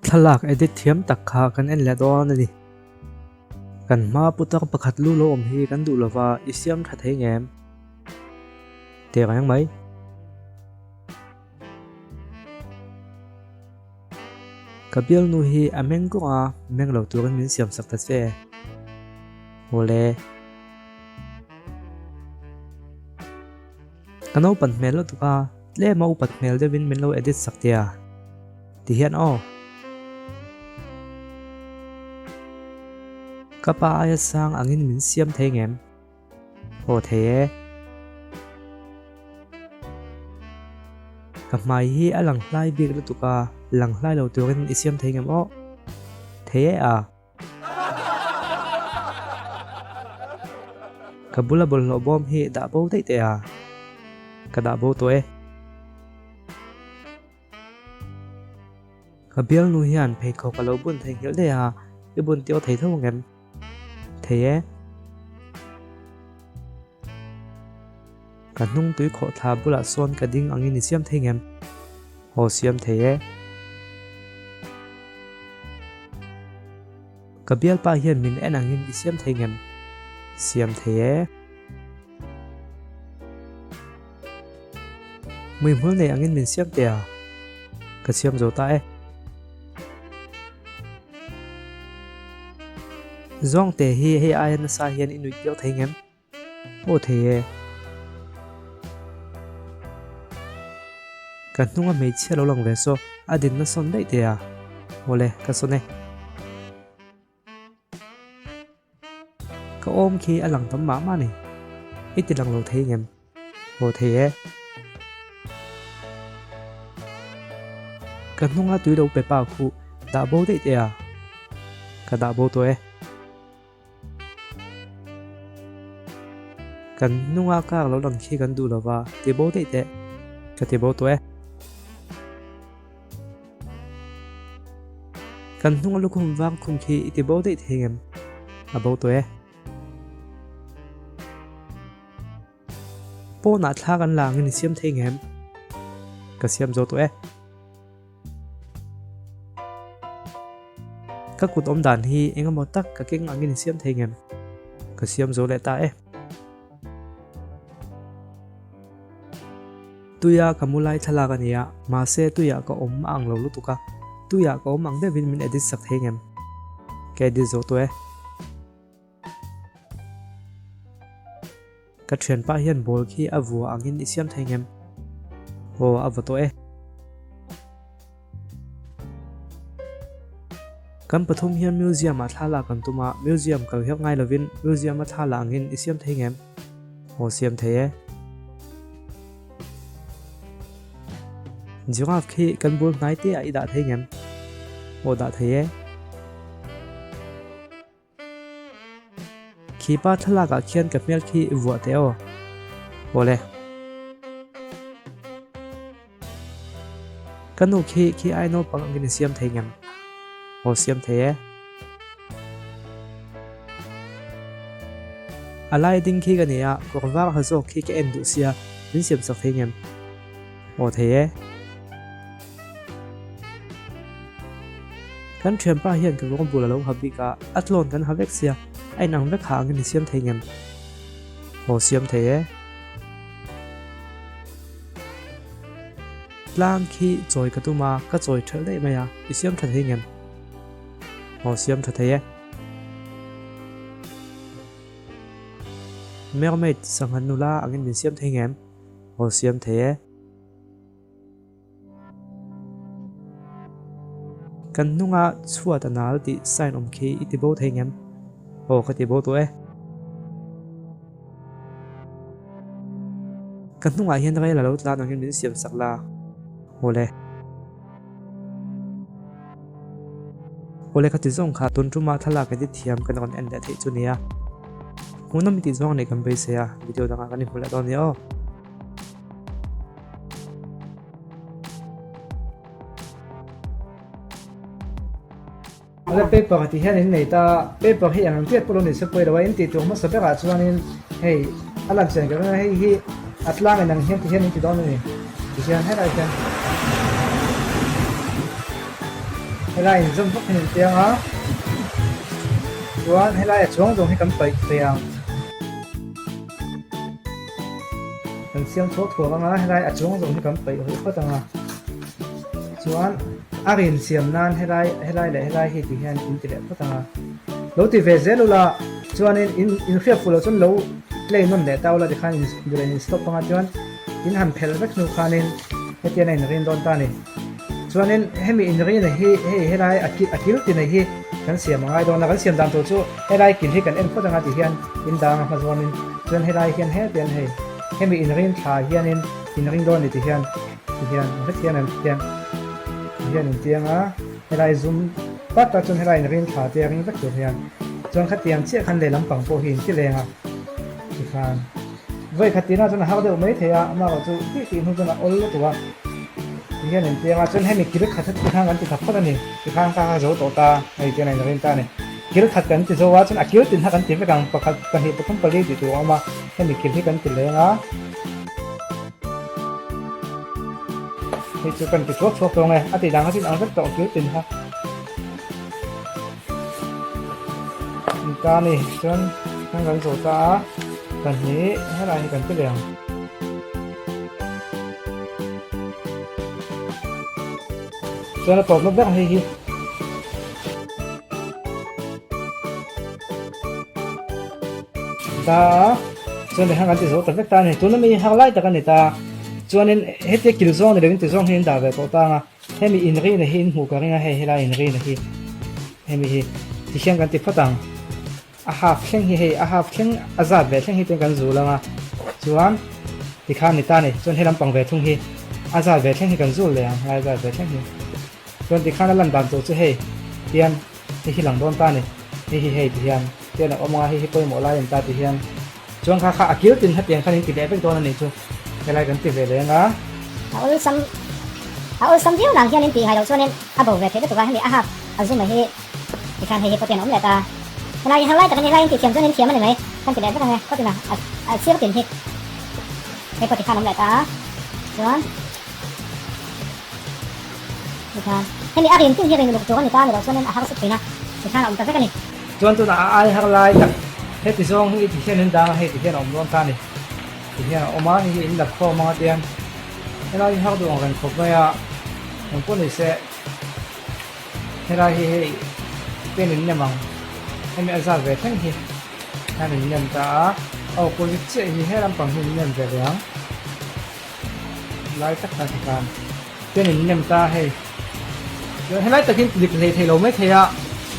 Thlalak edit thiam tak kha kan en leh dawn a ni. Kan hma putar pakhat lu lo awm hi kan duh lova i siam tha thei ngem? Teh reng mai. Ka bialnu hi a meng kawng a, meng lo turin min siam sak ta che. Awle. Ka naupan hmel lutuk a, tlem a upat hmel deuhin min lo edit sak tia. Ti hian aw. Ka pa aia sang angin min siam thei ngem? Aw thei e. Ka hmai hi a lang hlai bik lutuk a, lang hlai lo turin i siam thei ngem aw? Thei e a. Ka bula bawlhhlawh bawm hi dah bo daih teh a, ka dah bo tawh e. Ka bialnu hian pheikhawk a lo bun theihnghilh daih a, i bun tih aw thei tho ang em? Thei e. Ka hnung tui khawh thla bulah sawn ka ding angin i siam thei ngem? Aw siam thei e. Ka bialpa hian min en angin i siam thei ngem? Siam thei e. Hmuihmul nei angin min siam teh a? Ka siam zo ta e. Zawngte hi hei aia nasa hian i nuih tir thei ngem? Aw thei e. Ka hnunga hmeichhia lo lang ve saw a dinna sawn daih teh a. Awle, ka sawn e. Ka awm khi a lang tam mah mah a ni. I ti lang lo thei ngem? Aw thei e. Ka hnunga tui lo pe pa khuh dah bo daih teh a. Ka dah bo tawh e. Kan hnunga kar lo lang khi kan duh lova, ti bo daih teh. Ka ti bo tawh e. Kan hnunga lukhum vang khum khi i ti bo daih thei ngem? A bo tawh e. Pawnah thla kan la angin i siam thei ngem? Ka siam zo tawh e. Ka kut awm dan hi eng emaw tak ka keng angin i siam thei ngem? Ka siam zo leh ta e. Tuia ka mu lai thlalak a ni a, mahse tuiah ka awm a ang lo lutuk a, tuiah ka awm ang deuhin min edit sak thei ngem? Ka edit zo tawh e. Ka thianpa hian ball khi a vua angin i siam thei ngem? Aw, a va tawh e. Kan pathum hian museum ah thla lak kan tum a, museum kal hiak ngai lovin museum a thla la angin i siam thei ngem? Aw, siam thei e. Giraffe khi kan bul hnai te ah i dah thei ngem? Aw, dah thei e. Khi pa thlalak ah khian ka hmel khi i vuah teh aw. Awle. Ka nu khi khi ai naupang angin i siam thei ngem? Aw siam thei e. A lai ding khi ka nei a, kawr var ha zawk khi ka en duh sia, min siam sak thei ngem? Aw thei e. Kan thianpa hian ka kawng bul a lo ha bik a, a tlawn kan ha vek sia, a inang vek ha angin i siam thei ngem? Aw siam thei e. Tlang khi chawi ka tum a, ka chawi thelh daih mai a, i siam tha thei ngem? Aw siam tha thei e. Mermaid sangha nula angin min siam thei ngem? Aw siam thei e. Kan hnunga chhuat a nal tih sign awm khi i ti bo thei ngem? Aw ka ti bo tawh e. Ka hnungah hian rel a lo tlan angin min siam sak la. Awle. Awle ka ti zawng kha tun tuma thlalak edit thiam kan rawn en leh theih chu nia. Hmuhnawm i tih zawng nih kan beisei a, video dangah kan inhmu leh dawn nia aw. Ala paper tih hian in nei ta paper hi eng ang chiat pawh lo ni se pawi lo a in tih tur hmasa berah chuanin hei a lan chian ka ring a hei hi a tlang in ang hian ti hian in ti dawn a ni ti hian helai hian. Helai inzawm vak hian in piang a, chuan helai a chuang zawng hi kan paih thei ang. Kan siam chhuak thuak anga helai a chuang zawng hi kan paih rih phawt anga chuan a rin siam nan helai helai leh helai hi ti hian in ti leh phawt anga lo ti ve zel ula chuanin in in hriat fuh loh chuan lo play nawn leh ta ula tikhan in duh leh in stop anga chuan in han phelh vek hnu khanin hetiang a inrin dawn ta a ni. Chuanin hemi inrina hi hei helai a kil a kil tinei hi kan siam a ngai dawn a, kan siam dan tur chu helai kil hi kan en phawt anga ti hian in dang a hma zawnin chuan helai hian hetian hei hemi inrin thla hianin inring dawn ni ti hian ti hian ang hrethiam em ti hian ti hian intiang a helai zum pat a chuan helai inrin thla te a ring vek tur hian chuan khatiang chiah khan lehlam pang pawh hi inti leng a tikhan. Vawi khat tihna chuan a har deuh mai thei a, amaherawh chu tih tih hnu chuan a awl lutuk a. Ti hian in piang a, chuan hemi kil khat hi tikhan kan ti tha phawt a ni, tikhan ka kha zo tawh ta, hei tian a inrin ta a ni. Kil khat kan ti zo a, chuan a kil tin kha kan ti vek ang, pakhat, pahnih, pathum, pali tih tur a awm a, hemi kil hi kan ti leng a. Hei chu kan ti thuak thuak tawng e, a tih dan kha chu in ang vek tawh kil tin kha. Ta ni chuan kan kan zawh ta a pahnih helai hi kan ti leh ang. Chuan a tawpna ber hei hi. Ta a chuan lehkha kan ti zawh ta vek ta a ni tuna mi har lai tak a ni ta chuanin hetia kil zawng ni lovin ti zawng hi an dah ve tawh ta ang a. Hemi inrina hi in hmuh ka ring a, hei helai inrina hi hemi hi ti hian kan ti phawt ang. A half thleng hi hei a half thleng a zat ve thleng hi chuan kan zul ang a, chuan tikhan ni ta ni, chuan he lampang ve thung hi a zat ve thleng hi kan zul leh ang, helai zat ve thleng hi. Chuan tikhan a lan dan tur chu hei tian hei hi lang dawn ta ni, hei hi hei ti hian tian a awm ang a, hei hi pawimawh lai a ni ta ti hian. Chuan kha kha a kil tin hetiang khan in ti leh vek dawn a nih chu. Helai kan ti ve leng a. A awlsam a awlsam viau nang hian in tih ngai loh chuanin a bo ve theih lutuk a, hemi a hak a zum hi tikhan hei hi pawh tian a awm leh ta. Helai helai takin helai in tih thiam chuan in thiam a ni mai kan ti leh vek ang e khawtin a a sir tin hi hei pawh tikhan a awm leh ta a chuan tikhan hemi a rin tin hi rin uluk tur a ni ta a ni loh chuanin a harsa thin a tikhan a awm ta vek a ni. Chuan tunah a ai har lai tak heti zawng hi ti hian in dang a, hei ti hian a awm dawn ta a ni. Ti hian a awm a, hei hi in la khawm ang a tiang helai hi har duh ang reng khawp mai a, eng pawh ni se helai hi hei pen in nem ang, hemi a zat ve thleng hi hian in nem ta a, a opposite chiah hi he lampang hi in nem ve ve ang lai tak khan ti khan pen in nem ta a hei. Chuan helai takin dik hlei thei lo mai thei a,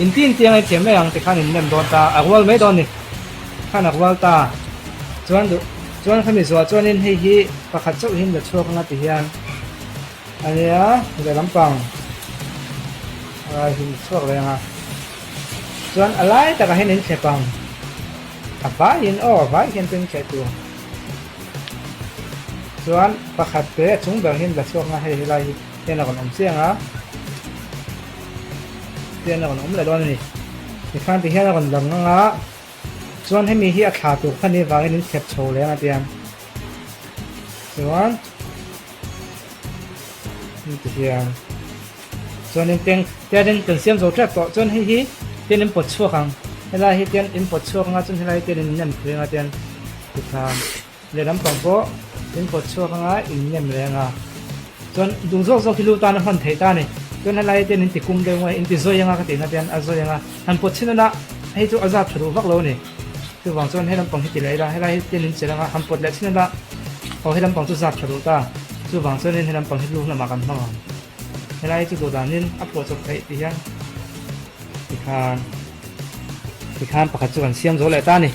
in tin tiang a thiam mai ang tikhan in nem dawn ta, a rual mai dawn ni khan a rual ta. Chuan duh chuan khami zuah chuanin hei hi pakhat chauh hi la chhuak anga ti hian a nia lehlam pang a hi chhuak leh anga chuan a lai takah hian in thlep ang a vaiin aw a vai hian chuan in thleh tur chuan pakhat te a chung ber hian la chhuak anga hei helai hi. Tian a rawn awm chiang a, tian a rawn awm leh dawn a ni. Tikhan ti hian a rawn lang ang a, chuan hemi hi a thla tur kha ni vangin in thlep chho leh ang a tiang. Chuan ti hian chuan in teng tian in kan siam zo tep tawh chuan hei hi tian in pawt chhuak ang helai hi tian in pawt chhuak ang a chuan helai hi tian in nem thleng a tian tikhan. Lehlam pang pawh in pawt chhuak anga in nem reng a, chuan duh zawk zawk hi lu tan a hman theih ta a ni. Chuan helai te in ti kum deuh anga in ti zawi anga ka tihna te hian a zawi anga han pawt chhin a hei chu a zat tha duh vak lo a ni. Chuvang chuan helam pang hi ti leh ila helai hi ten in chelh anga han pawt leh chhin a aw helam pang chu zat tha duh ta. Chuvang chuanin helam pang hi lu lamah kan hmang ang. Helai chu duh danin a pawh chawp theih ti hian tikhan tikhan pakhat chu kan siam zo leh ta a ni.